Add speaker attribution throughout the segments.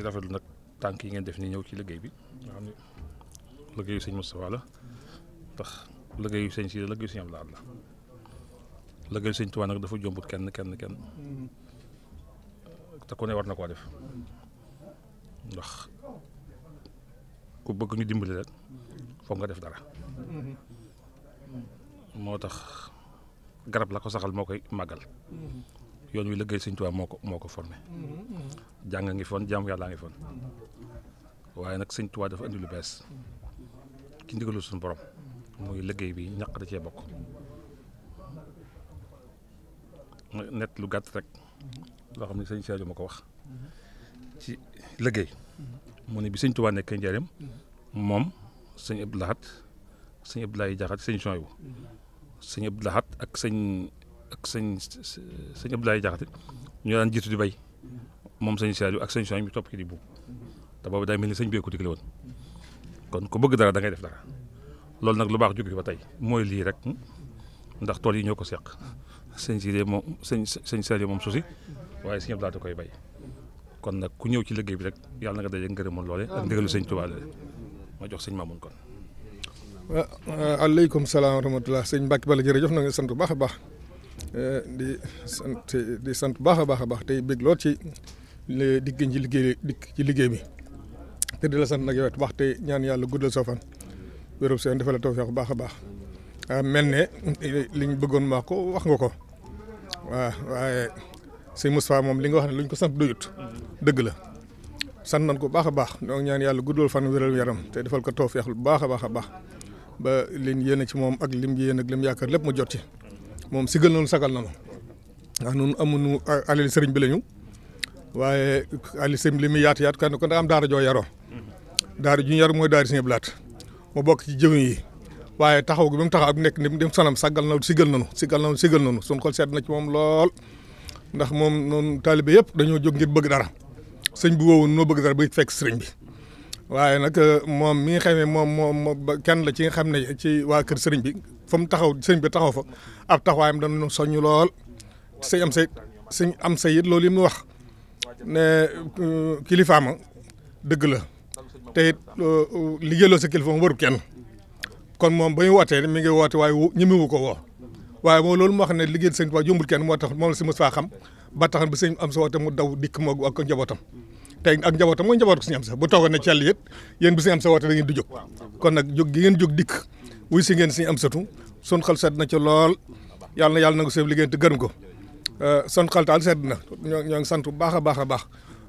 Speaker 1: rafetlu nag tànk yi ngeen def ni ñëw ci liggéey bi nga xam ne liggéeyu sëñ Moustapha la ndax liggéeyu sëñ si liggéeyu sëñ Abdou Lahad la liggéeyu sëñ Tuubaa nag dafa jombut kenn te ku ne war na koo def ndax ku bëgg ñu dimbali rek foog nga def dara moo tax garab la ko saxal moo koy màggal yoon wi liggéey sëñ Tuubaa moo ko formé jàng ngi foon jaamu yàllaa ngi foon waaye nag sëñ Tuubaa dafa indi lu bees ci ndigalu suñu borom muy liggéey bi ñaq da cee bokk net lu gàtt rek loo xam ne sëñ Sadio ma ko wax ci liggéey mu ne bi sëñ Tuubaa nekk njëriñam moom sëñ Abdou Lahad sëñ Abdoulaye Jaxate sëñ Soyibu sëñ Abdou Lahad ak sëñ Abdoulaye Jaxate ñu daan jiitu di bay moom sëñ Sadio ak sëñ Soyibu mi topp ki di buub te boobu day mel ni sëñ bee ko digle woon kon ku bëgg dara da ngay def dara loolu nag lu baax jóge fi ba tey mooy lii rek ndax tool yi ñoo ko seq sëñ Sidé moom sëñ Sadio moom suusi waaye sëñ Abdou Lahad da koy bay kon nag ku ñëw ci liggéey bi rek yàlla na nga daje ngërëmoon loole ak ndigalu sëñ Tuubaa ma jox sëñ Mamoun kon.
Speaker 2: aleykum salaam wa rahmatulah sëñ Mbacke Balla jërëjëf na nga sant bu baax a baax di sant baax a baax tey bég lool ci ci liggéey bi te di la sant nag yow it wax tey ñaan yàlla guddal soo fan wérob seen defal la tawfeex bu baax a baax mel ne liñ bëggoon wax ko wax nga ko waaye sëñ Moustapha moom li nga wax ne luñ ko sant doyut dëgg la sant nañ ko baax a baax donc ñaan yàlla guddal fan wéral yaram te defal ko tawfeex bu baax a baax ba liñ yéene ci moom ak lim yéen ak lim yaakaar lépp mu jot ci moom sigal nañu sagal nañu ndax ñun amuñu alali sëriñ bi lañu waaye alali sëriñ bi li muy yaatu kan da am daara joo yaroo daara ju ñu yar mooy daara Sëriñ Abdou Lahad mu bokk ci jëwñ yi waaye taxaw gi ba mu taxaw ak nekk ni dem sanam sigal nañu suñ xol sedd na ci moom lool ndax moom noonu taalibe yëpp dañoo jóg ngir bëgg dara sëñ bi woowu noo bëgg dara ba fekk sëriñ bi waaye nag moom mi nga xam ne moom kenn la ci nga xam ne ci waa kër sëriñ bi fa mu taxaw sëriñ bi taxaw fa ab taxawaayam dañu soññ lool sëñ am say it loolu yi mu wax ne kilifaama dëgg la te it liggéeyloo sa kilifa mu waru kenn kon moom ba ñu wootee mi ngi woote waaye ñemewu ko woo waaye moom loolu moo xam ne liggéey sëñ Tuubaa jombul kenn moo tax moom la si Moustapha xam ba tax ba sëñ am sa woote mu daw dikk moo ak njabootam tey ak njabootam mooy njaboot ko suñu am sa bu toogoon ne cell it yéen bi suñu am sa woote da ngeen di jóg kon nag jóg gi ngeen jóg dikk wuy si ngeen suñu am satu sun xel sedd na ci lool yàlla na nga seen liggéey te gërëm ko sun xel taal sedd na ñoo ngi sant bu baax a baax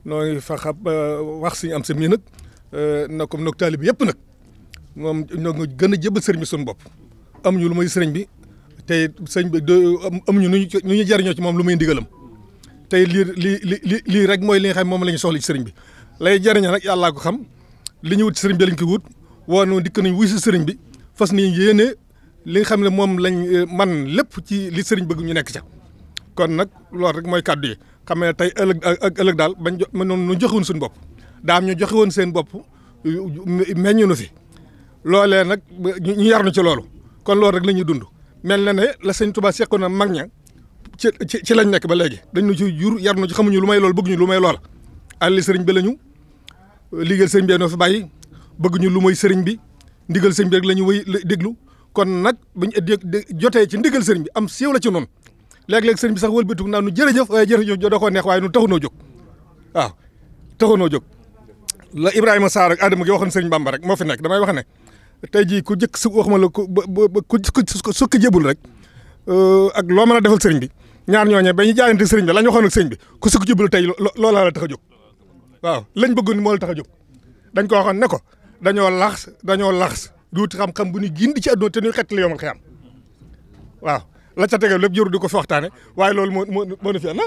Speaker 2: noo ngi fa xam wax suñu am sa mii nag na comme nag taalibe yëpp nag moom ñoo ngi gën a jëbal sëriñ bi suñu bopp amuñu lu muy sëriñ bi tey sëriñ bi amuñu nu ñu jariñoo ci moom lu muy ndigalam tey lii rek mooy li nga xam moom la ñu soxla ci sëriñ bi lay jëriña nag yàllaa ko xam li ñu wut ci sëriñ bi lañ ko wut woo noonu dikk nañ wuy si sëriñ bi fas ni yéene li nga xam ne moom lañ man lépp ci li sëriñ bëgg ñu nekk ca kon nag loolu rek mooy kàddu yi xam ne tey ëllëg daal bañ ñu joxe woon suñu bopp daam ñu joxe woon seen bopp meññu nu fi loolee nag ñu yar na ci loolu kon loolu rek la ñuy dund mel na ne la sëñ Tuubaa seqoon na mag ña ci lañ nekk ba léegi dañ ñu ci jur yar na ci xamuñu lu may lool bëgguñu lu may loola àlli sëriñ bi lañu liggéey sëriñ bi noo fi bàyyi bëgguñu lu may sëriñ bi ndigal sëriñ bi rek la ñu wéy déglu kon nag buñ jotee ci ndigal sëriñ bi am siiw la ci noonu léeg-léeg sëriñ bi sax wëlbatiku naa nu jërëjëf waaye jërëjëf da koo neex waaye nu taxunoo jóg waaw taxunoo jóg la Ibrahima Sarr ak Adama gi waxoon sëriñ Bamba rek moo fi nekk damay wax ne tey jii ku jëkk su waxuma la ku sukk jébul rek ak loo mën a defal sëriñ bi ñaar ñooñe ba ñu jaayante sëriñ bi la ñu waxoon ak sëriñ bi ku sukk jébul tey loolaa la tax a jóg waaw lañ bëggoon moo la tax a jóg dañ ko waxoon ne ko dañoo lax duuti xam-xam bu ñu gindi ci àdduna te ñuy xett li yomal xiyam waaw la ca tege lépp jëru di ko fi waxtaane waaye loolu moo na fi na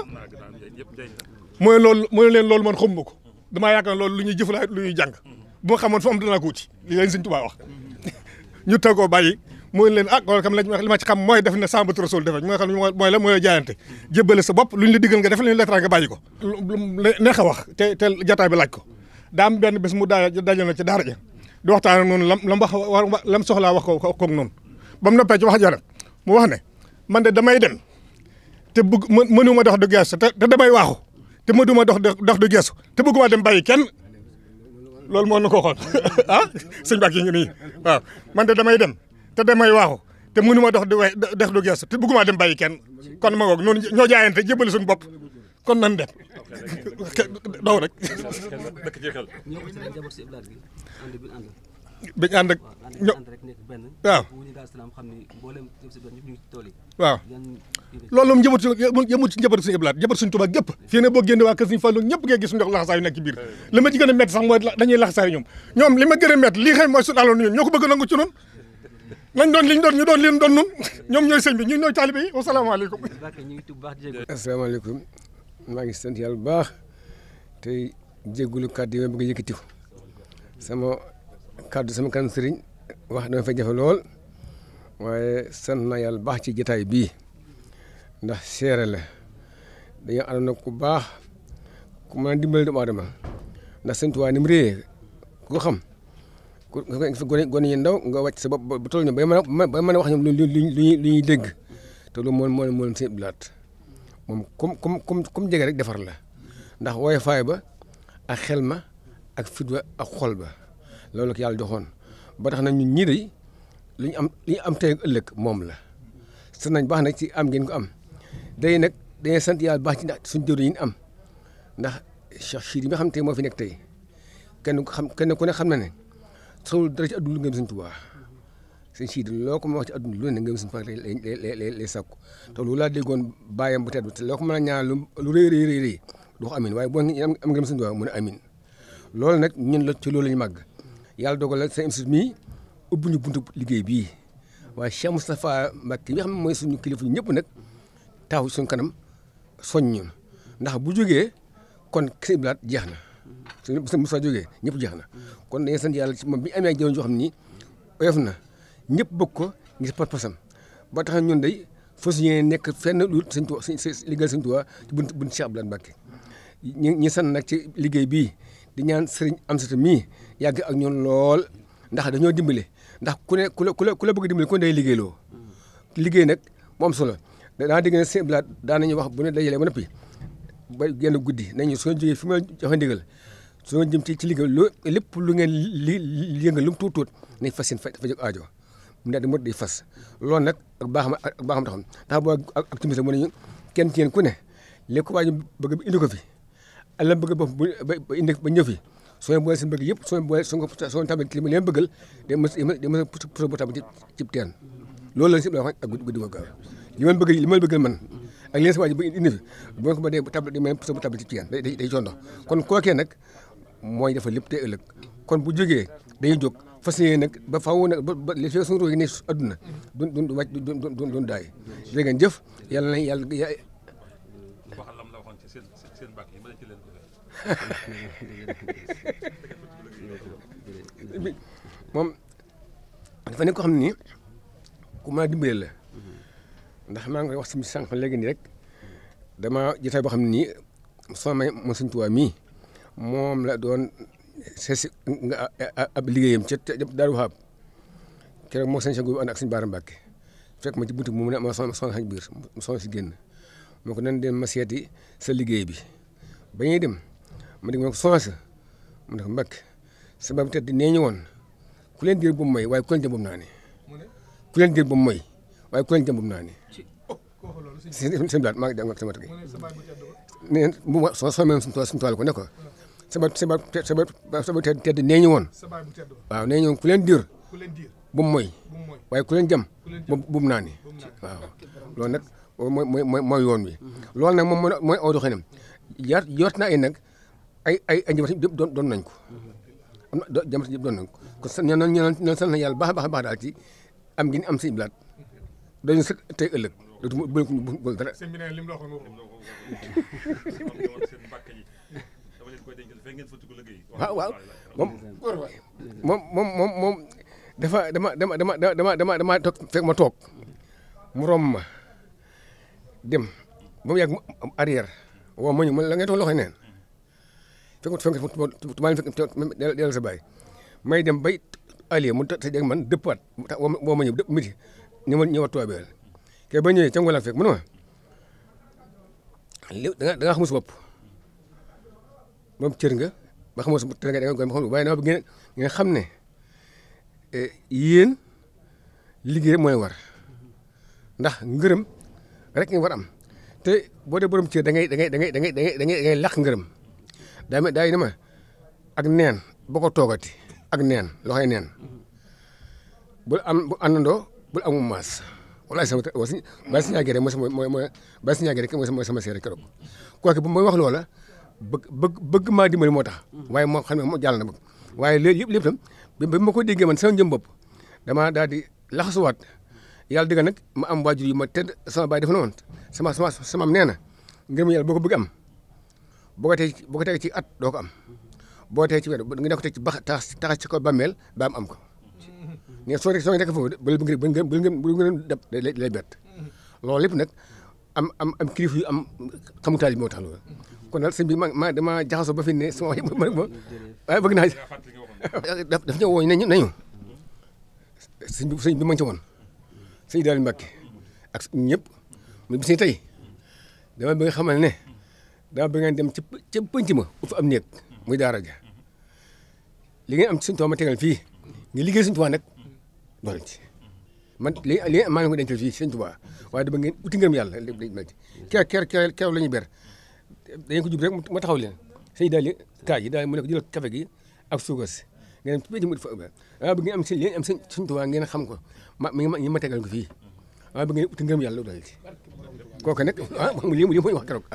Speaker 2: mooy leen loolu man xamuma ko damaa yaakaar loolu lu ñuy jëf la lu ñuy jàng bu ma xamoon fu am danaa ko wuti li leen Sëñ Tuubaa wax ñu teg koo bàyyi mooy leen loolu kam li ma ci xam mooy def ne sambatu rasul defe mooy xam mooy la mooy jaayante jébbale sa bopp lu ñu la diggal nga def lu ñu la nga bàyyi ko neex a wax te jataay bi laaj ko daa am benn bés mu dajal na ci daara ja di waxtaan ak noonu lam soxlaa wax ko koog noonu ba mu noppee ci wax jara mu wax ne man de damay dem te bëgg mënuma dox dëgg yàlla te damay waaxu te ma duma dox du geesu te bëgguma dem bàyyi kenn loolu moo nu ko xool ah sëñ Mbacke ngi nii waaw man de damay dem te damay waaxu te mënuma dox du geesu te bëgguma dem bàyyi kenn kon ma ngoog noonu ñoo jaayante jébbali suñu bopp kon nan dem daw rek
Speaker 1: dëkk ci xel
Speaker 2: biñ ànd ak waaw waaw loolu moom jëmut ci njabootu suñu iblaat njabootu suñu Tuubaa gépp fii ne boo génne waa kër suñu Fallu ñëpp ngay gis ndox laxasaayu nekk ci biir li ma ci gën a métti sax mooy dañuy laxasaayu ñoom li ma gën a métti lii xëy mooy suñu àloon ñun ñoo ko bëgg nangu ci noonu nañ doon liñ doon ñu doon leen doon nun ñoom ñooy sëñ bi ñun ñooy taalibe yi wasalaamaaleykum
Speaker 3: asalaamaaleykum maa ngi sant yàlla bu baax tey jéggulu kàddu yi ma bëgg a yëkkati sama kanam sëriñ wax dama fay jafe lool waaye sant naa yàlla baax ci jotaay bii ndax seere la dañoo àndoon ku baax ku mën a dimbali doomu aadama ndax Sëñ Tuubaa ni mu réyee ku ko xam gone yi ndaw nga wàcc sa bopp ba toll ñoom ba mën a wax ñoom lu ñuy dégg te loolu moo Sëñ Abdou Lahad moom comme jege rek defar la ndax wooye faay ba ak xel ma ak fit ba ak xol ba loolu ko yàlla joxoon ba tax na ñun ñii day li ñu am tey ëllëg moom la sant nañ baax nag ci am ngeen ko am day nag dañuy sant yàlla baax ci ndax suñu jëwriñ yi ñu am ndax Cheikh Sidi mi xam tey moo fi nekk tey kenn ku ne xam na ne soxla dara ci àdduna lu ngeen Sëñ Tuubaa Sëñ Sidi loo ko ma wax ci àdduna lu ne ngeen Sëñ Tuubaa lay sàkku te loolu laa déggoon bàyyam bu tedd te loo ko mën a ñaan lu rëy du ko amin waaye boo am ngeen Sëñ Tuubaa mu ne amin loolu nag ñun la ci loolu la ñu màgg yàlla dogal la seen institut mii ubbi ñu buntu liggéey bii waaye Cheikh Moustapha Mbacké yi nga xam ne mooy suñu kilifa ñëpp nag taxaw suñu kanam soñ ñun ndax bu jógee kon Sëñ Abdou Lahad jeex na suñu Moustapha jógee ñëpp jeex na kon dañuy sant yàlla ci moom bi ñu amee ak jëwriñ joo xam ni oyof na ñëpp bëgg ko ngir pas-pasam ba tax ñun day fas yéene nekk fenn lu Sëñ Tuubaa liggéeyal Sëñ Tuubaa ci bunt Cheikh Abdou Lahad Mbacké ñi sant nag ci liggéey bii di ñaan sëriñ Amsatu mii yàgg ak ñun lool ndax dañoo dimbale ndax ku la bëgg dimbale ku ne day liggéeyloo liggéey nag mu am solo daa dégg ne Sëñ Abdou Lahad daan nañu wax bu ne dajalee ba noppi ba genn guddi nañu soo jógee fi ma joxe ndigal soo jëm ci liggéey lépp lu ngeen yëngal lu mu tuut nañ fas yéen fa jóg aajo mu ne mot day fas loolu nag ak baaxam taxam ndax boo ak timis la mu ne kenn ci yéen ku ne léegi ko waa ñu bëgg indi ko fi Allah bëgg bopp ba indi ba ñëw fi soo boole seen bëgg yëpp soo tabal li ma leen bëggal day mën a puso bu tabal ci teen loolu la si wax ak guddi ko gaaw li ma bëggal man ak leen si waa ji bëgg indi fi bu ko ba dee tabal di mën puso bu tabal ci teen day coono kon kookee nag mooy dafa lépp tey ëllëg kon bu jógee dañuy jóg fas yéene nag ba faaw nag ba li fi suñu roog ne adduna du wàcc du daay jërë ngeen jëf yàlla na yàlla moom dafa nekk ko xam ne nii ku mën a dimbale la ndax maa ngi koy wax si sànq léegi nii rek dama jotaay boo xam ne nii sama may mo Sëñ Tuubaa mii moom la doon seesi nga ab liggéeyam ca Daaru Wahab keroog moo sëñ Cheikh Gourou ànd ak Sëñ Bara Mbacké fekk ma ci buntu mu ne ma soxna xañ biir mu soxna si génn moo ko nan dem ma seeti sa liggéey bi ba ñuy dem ma dégg ma ko soxna sa mu ne ko Mbacké sabab tedd nee ñu woon ku leen diir bu mu moy waaye ku leen jëm bu mu naa ne ku leen diir bu mu moy waaye ku leen jëm bu mu naa ne seen blaat maa ngi jàng ak sama tëgg neen bu ma soo soomee suñu tool ko ne ko sabab tedd nee ñu woon waaw nee ñu woon ku leen diir bu mu moy waaye ku leen jëm bu mu naa ne waaw loolu nag mooy yoon wi loolu nag moom mooy aw doxinam yoot na ay nag ay njaboot yëpp doon nañ ko am na jamono yëpp doon nañ ko kon ñoo sant na yàlla baax daal ci am gi am Sëñ Abdou Lahad dañu sët tey ëllëg dootu bëgg dara waaw moom dafa dama toog fekk ma toog mu romb ma dem ba mu yàgg mu arrière waaw ma ñu man la ngay toog loxo neen fekk dellu sa bàyyi may dem bay allié mu ta jeg man dëppaat boo ma ñëw dëpp midi ñëwaat toobeel kay ba ñëwee ca ngoon laa fekk mu ne ma li da nga xamul sa bopp moom cër nga ba xamoo sa tër nga da nga xam waaye dama bëgg ngeen xam ne yéen liggéey mooy war ndax ngërëm rek nga war am te boo dee borom cër da ngay laq ngërëm daay ne ma ak neen boo ko toogati ak neen loxoy neen bul àndandoo bul amum maas walaay sama bàyyi si ñaagee rek bàyyi si ñaagee rek mooy sama seere keroog kooku bu mooy wax loola bëgg maa dimbali moo tax waaye moo xam ne moo jàll na bëgg waaye lépp tam bi ma ko déggee man sama njëm bopp dama daal di laxasuwaat yàlla dëgg nag ma am waajur yu ma tedd sama baay def na woon sama am nee na ngërëm yàlla boo ko bëgg am boo ko teg ci at doo ko am boo teg ci wet nga ko teg ci tax ci ko bàmmeel ba am ko mais soo nekk foofu bul ngeen dab lay bett loolu lépp nag am kilifa yu am xamutaal yi moo tax loolu kon daal sëñ bi ma dama jaxasoo ba fi ne sama waaye bëgg naa daf ñëw wooñ nañu sëñ bi ma ngi ci woon sëñ daal Mbàkke ak ñëpp mu bis ni tey dama bëgg xamal ne dama bëgg ngeen dem ca pënc ma u fa am néeg muy daara ja li ngeen am ci Sëñ Tuubaa ma tegal fii nga liggéey Sëñ Tuubaa nag doole ci man li maa ngi ko dencal fii Sëñ Tuubaa waaye dama ngeen uti ngërëm yàlla mel ci keew la ñuy ber dañu ko jub rek ma taxaw leen sëñ daal kaay yi daal mu ne ko jël café gi ak suukar si ngeen ci pénc mu fa waaye bëgg ngeen am Sëñ Tuubaa ngeen xam ko ñi ma tegal ko fii waaye bëgg ngeen uti ngërëm yàlla doole ci kooku nag lii mooy wax keroog